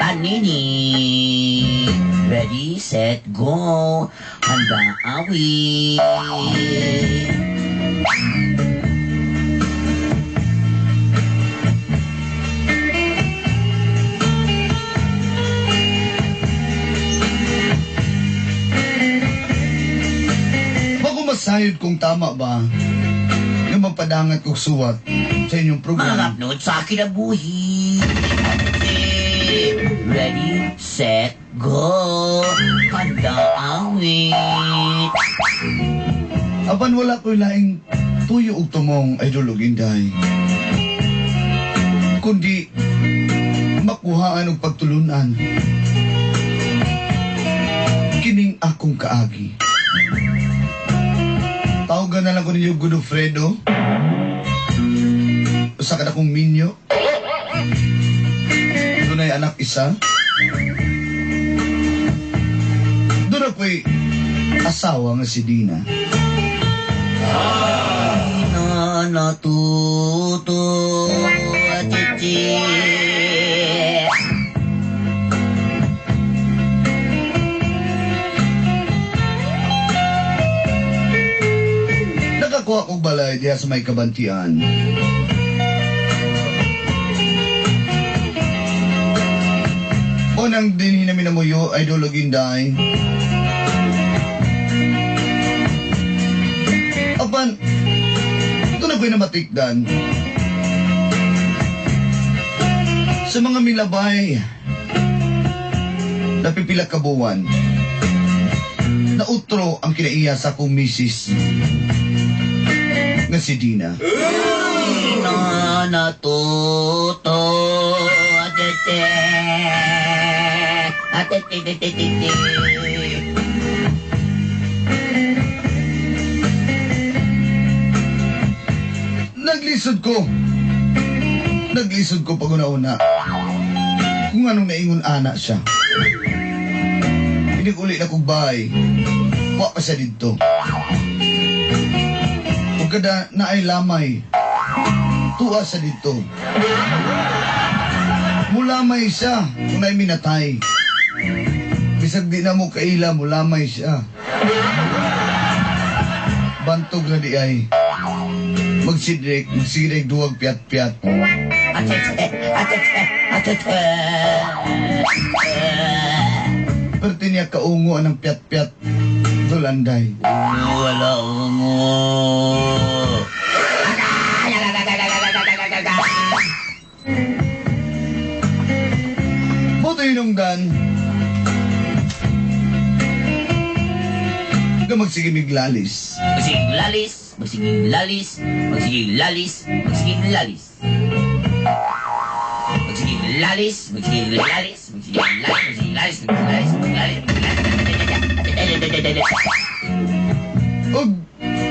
Panini. Ready, set, go. Handa, awit. Bago masayod kung tama ba nga magpadangat kog suwat sa inyong Mga programa. kapnod sa kinabuhi. Ready, set, go. Handa, awit. Apan wala ko'y laing tuyo og tumong, Idol ug Inday, kundi makuhaan og pagtulunan kining akong kaagi. Tawagan na lang ko ninyo Godofredo. Usa ka na kong minyo. Dunay anak isa. Doon ako'y asawa nga si Dina. Na natuto. Chichi. Nakakuha kog balay diha sa may kabantian. Unang dinhi namin namuyo, Idol ug Inday. Apan, ito na ko'y namatikdan sa mga milabay na pipila ka buwan, nautro ang kinaiya sa akong misis nga si Dina. Na natuto. Chichi. Ate. Naglisod ko. Naglisod ko pag una-una kung anong naingon ana siya. Inig-uli na kong bahay. Wa pa siya dito. Ug kada naay lamay, tuwa sa dito. Mulamay siya kung naay minatay. Bisag di na mo kaila, mulamay siya. Bantog na di ay. Magsidrik, magsidrik duwag piat-piat. Ate, ate, ate. Perti niya kaungo ng piat-piat. Tulanday. Wala ungo. Buto hinungdan nga magsigimig lalis. Magsiging lalis, magsiging lalis, magsiging lalis, magsiging lalis. Magsiging lalis, magsiging lalis, magsiging lalis, magsiging lalis, magsiging lalis, magsiging lalis, magsiging lalis. Ug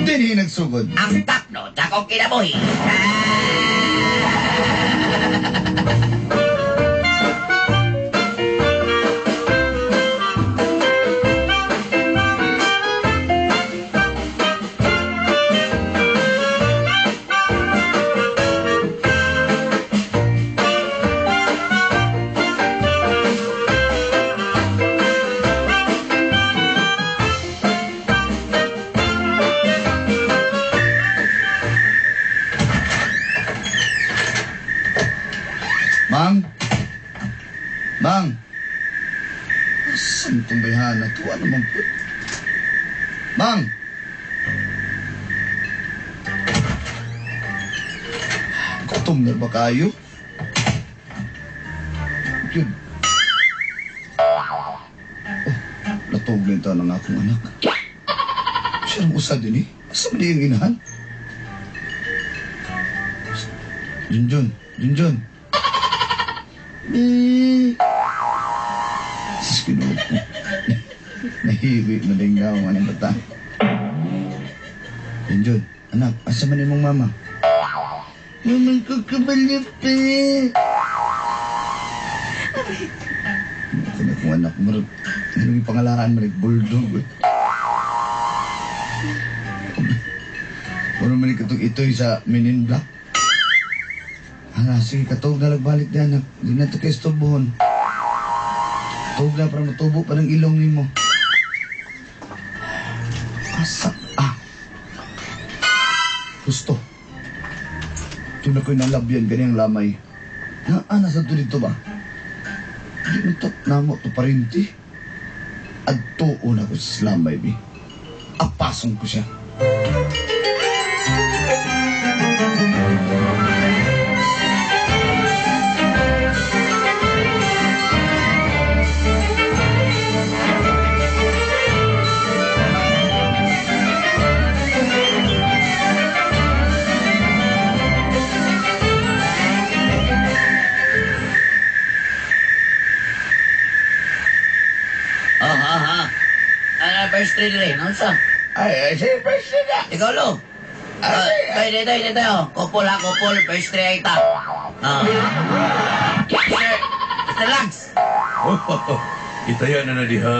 dinhi nagsugod Ang tapno sa akong kinabuhi. Mang? Mang? Asan itong bayhana? Tuwa naman po. Mang? Gutom na ba kayo? Yun. Oh, natog na ito ng akong anak. Siya ang usa din eh. Asa man yung inahan? Junjun, Junjun. Eh. Sus, Ginoo ko. Nahiwi na din daw ang bata. Junjun, anak, asa man imong mama? Mama ko kabalip eh. Ako na kong anak, marag, anong pangalaan, marag bulldog eh. Ano man itong ito'y sa Men in Black? Hala, sige, katog na lagbalik di anak. Di na ito kay istorbohon. Tug na para matubo pa ng ilong nimo. Asa? Ah. Gusto. Ito na ko'y nalabyan ganyan lamay. Naa sa to dito ba? Di mo to, namo to parinti. Adtuon na ko sa lamay, bi. Apasong ko siya. Ah, ah, ah. Ano, first three rin. Ano sa? Ay, ay, sige, first na. Ikaw, lo. Ah, Ay, tayo, tayo, tayo, tayo. Kopol, ha, kopol. First three ay ta. Ah. Sir, Mr. Lags. Itaya na na diha.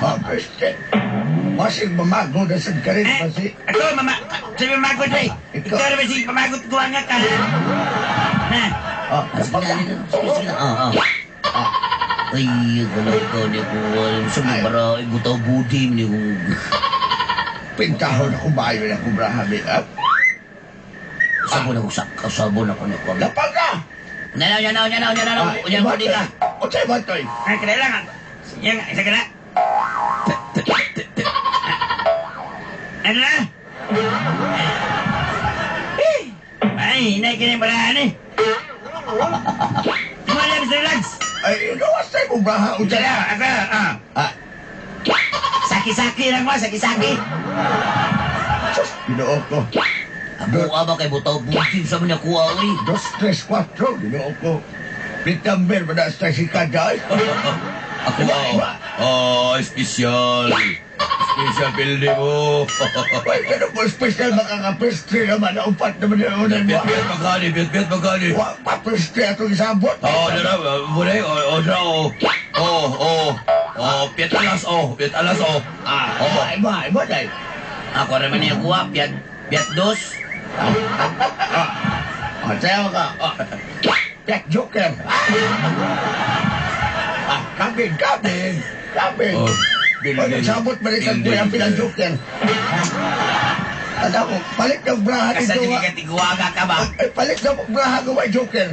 Ah, first Masig mamago na sad ka rin, Eh, kasi. ako, mama. Si mamagot, eh. Ikaw. Ikaw naman si pamagot ko nga ka. Na. Ah, Sige na, sige na, sige na. Ah, ah. Ah. Ay, wala ka, di ko alam. Sa mga bara, ay, butaw budi, hindi ko. Pintahon ako, bayo na ako, brahabi. Ah, Sabon ako, sabon ako, ako. lapag ka! Nanaw, nanaw, nanaw, nanaw. Unyang ko di ka. O, sa'yo ba ito'y? Ay, kaya lang. Yang, isa ka na. Ano na? Eh, ay, hinay ka na yung barahan eh. Kumala, Mr. Lags. Ay, gawas tayo kong braha. O, Diyan sa'yo. ako, ah. Ah, Saki-saki lang ba, saki-saki. sus, ginoo ko. Ako ba kay butaw butim sa mga kuha, uy. Dos, tres, cuatro, ginoo ko. Pitamber, ba na sa si Kaday? Ako ah. Ah, espesyal. Espesyal pildi mo. Ay, ganun po, special makaka-pastry naman. Naupat naman yung unay mo. Biyat-biyat magkani, biyat-biyat magkani. Wa, pa-pastry atong isabot. Oh, dara, muna, oh, oh, dara, oh. Oh, oh. Oh, piyat alas, oh, piyat alas, oh. Ah, iba, iba, iba, day. Ako naman yung kuha, piyat, piyat dos. Ah, sayo ka. Ah, Jack Joker. Ah, kabin, kabin, kabin. Oh, Oh, nagsabot ba rin kang kuya pilang Joker? Tanda ko, palit ng braha Kasi dito. hindi ka tiguaga ka ba? Ay, palit na braha ko may Joker.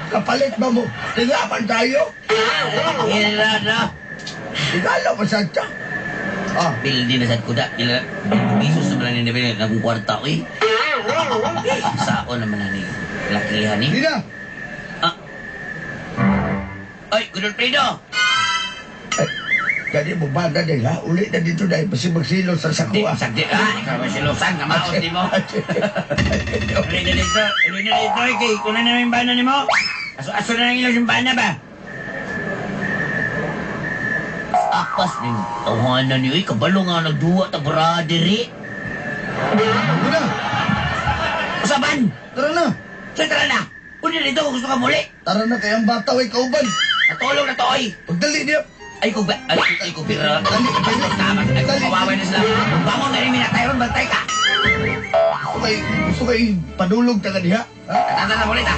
Kapalit ba mo? Tingaman tayo. Hila na. Tigala pa sa siya. Ah, Pildi na sad ko da. Ila, bisos naman na nila akong kwarta, uy. Sao naman na ni lakihan ni. hindi na. Ah. Ay, Good Alfredo! Ay, gani mo ba na nila? Uli na dito dahil basi magsilo sa Di, sakuha. sagdi. Ah, ikaw ba silusan? Namaot ni mo. Uli na dito. Uli na dito. Kay, kuna na yung bana ni mo. Aso, aso na lang ilang yung bana ba? Apas ni tawanan ni, uy, kabalo nga nagduwa ta brother eh. Hindi na. Usaban! Tara na. So, tara na! Uli na dito kung gusto ka muli. Tara na kay ang bata, way kauban. Natulog na to, oy! Pagdali niya. Ay, kung ba, ay, ay, kung pira. Dali, dali. Tama, ay, kung Dali. kawawa na sila. Bangon na rin, minatay ron, bantay ka. Gusto kay padulog ka diha. Ha? Tata na ulit, ah.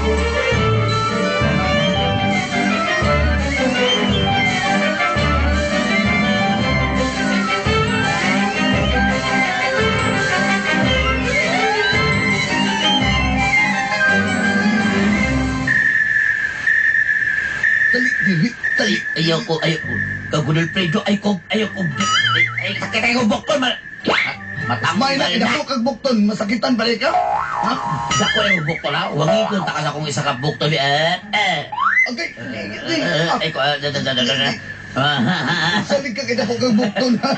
Dali, dili, dali. Ayaw ko, ayaw ko. Kagudol Fredo, ay ko, ayaw ko. Ay, ay, sakit ay ko, bukton. Matang May na, inako kag bukton, masakitan pa rin ka? Ha? Dako ay bukton, ha? Wangi ko, takas akong isa ka bukton. Eh, eh. Okay, Eh, ay ko, eh, da, da, da, da, da. Ah, ha, ha, ha. Salig ka kay dako kag bukton, ha?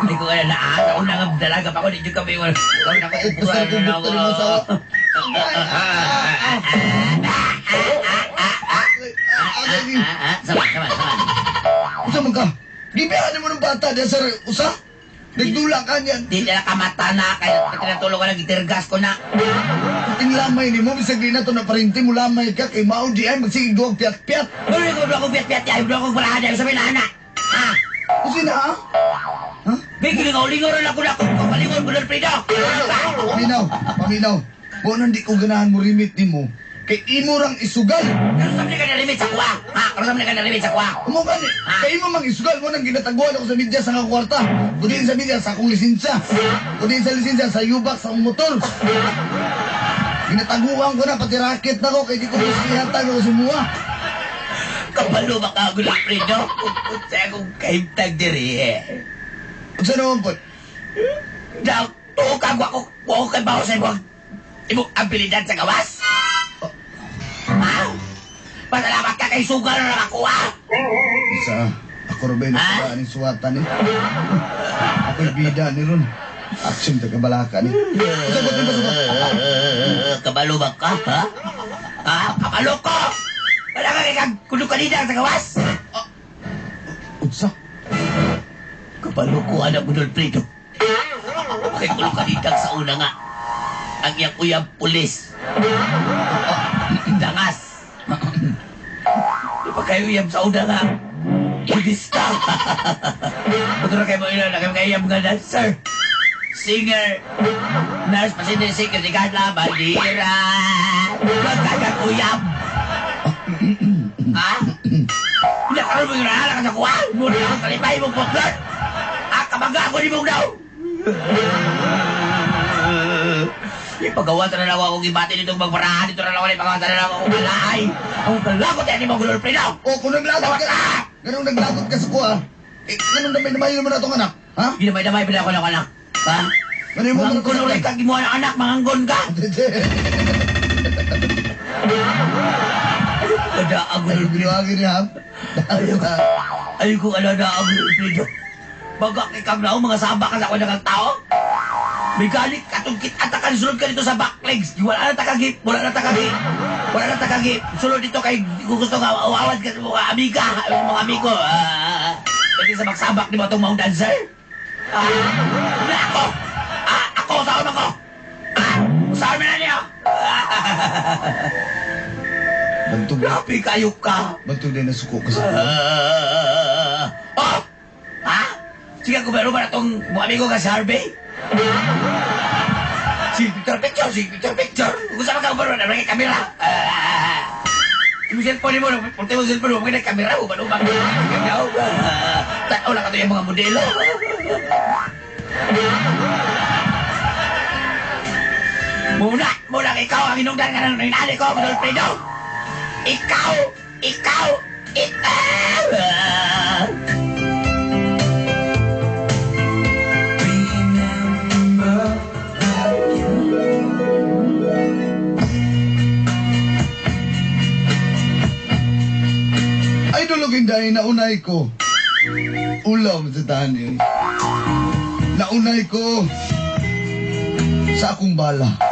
Ay ko kaya na, una nga dalaga pa ako, di dyan kami. Ikaw na ko, Ay, basta kung bukton mo sa... Ah, ah, sama, sama, sama. Usa man ka? Gibihan mo ng bata diya sa usa? Nagdula ka niyan. Di na kamata na, kaya tinatulog ka na, gitirgas ko na. Ting lamay ni mo, bisag di na to na parinti mo lamay ka, kay mao di ay magsigig duwag piyat-piyat. Uy, ko ako piyat-piyat, ay, ko barahan, ay, sabi na, anak. Ha? Usi na, ha? Ha? Bigli ka, ulingon rin ako na, kung palingon, Budol Fredo. Paminaw, paminaw. Mo nang di ko ganahan mo limit nimo. Kay imo rang isugal. Karon sa ka nalimit sa kuha. Ha? Karon sa ka nalimit sa kuha. Amo gani, kay imo mang isugal mo nang ginataguan ako sa media sa nga kwarta. Kundi sa media sa akong lisensya. Kundi sa lisensya sa U-box sa akong motor. Ginataguan ko na pati racket na ko kay di ko masihatag ako sumuha. Kabalo ba ka gulo Alfredo? Kung sa akong kahimtang diri eh. Unsa naman po? Daw, tuo ka, wa ko kay bawo sa imong abilidad sa gawas. Ha? Pasalamat ka kay sugar na nakakuha. Isa, ako rin ba yung Ha? ning suwatan ni? Ako'y bida ni Ron. Action ta kabalaka ni. Unsa ba ito? Kabalo ba ka, ha? Ha? Kabalo ko! Wala ka kay kag kuno kanina sa gawas. Unsa? Kabalo ko anak mo Alfredo. Kay kuno kanina sa una nga. Ang iyang uyab pulis. Dangas. Di pa kayo uyab sa una nga. Budista. Ito na kayo mo ina, na kayo uyab nga dancer. Singer. Nurse, pasindir, singer, sigat la, bandira. Magkagat uyab. Ha? Hindi karon mo yung nahala ka sa kuha. Muna ako talipay mong putlan. Ah, kabaga ako ni mong daw. Ipagawa na lang akong ibati nitong magparahan. Dito na lang ako ipagawa na lang akong kalay. Ang kalagot yan ni mong gulol prino. O kung naglagot ka, ganun naglagot ka sa kuha, eh, ganun damay-damay naman atong anak. Ha? Ginamay-damay pala ako ng anak. Ha? Ganun mo Manganggon ulit ka, gimuha ng anak, manganggon ka. Kada ang Ay, gulol binuhagin niya, ha? Ayaw ko ano na ang gulol prino. Baga kay kang naong mga saba ka sa ako ng tao. May galit katong kita ka sulod ka dito sa backlegs. Wala na takagi, wala na takagi. Wala na takagi. Sulod dito kay kung gusto nga uawad ka sa mga amiga, mga amigo. Pwede sa magsabak ni mo itong maong dancer. Ah, na ako. Ah, ako saan ako. Ah, saan mo na niyo? Bantog, Grabe kayo ka. bantog din nasuko ka sa kuha. Ah, oh! Ha? Sige, kung meron ba na itong mga amigo ka si Harvey? Si picture picture, si picture picture. Kung saan ka meron na may kamera. Ah, yung cellphone mo, punta mo cellphone mo, may kamera mo, ba ba? Tao lang ka yung mga modelo. Muna, muna ikaw ang inungdan nga ng nanay ko, Alfredo. Ikaw, ikaw, ikaw. Ay, dulog dahil naunay ko. Ulaw sa tani. Naunay ko sa akong bala.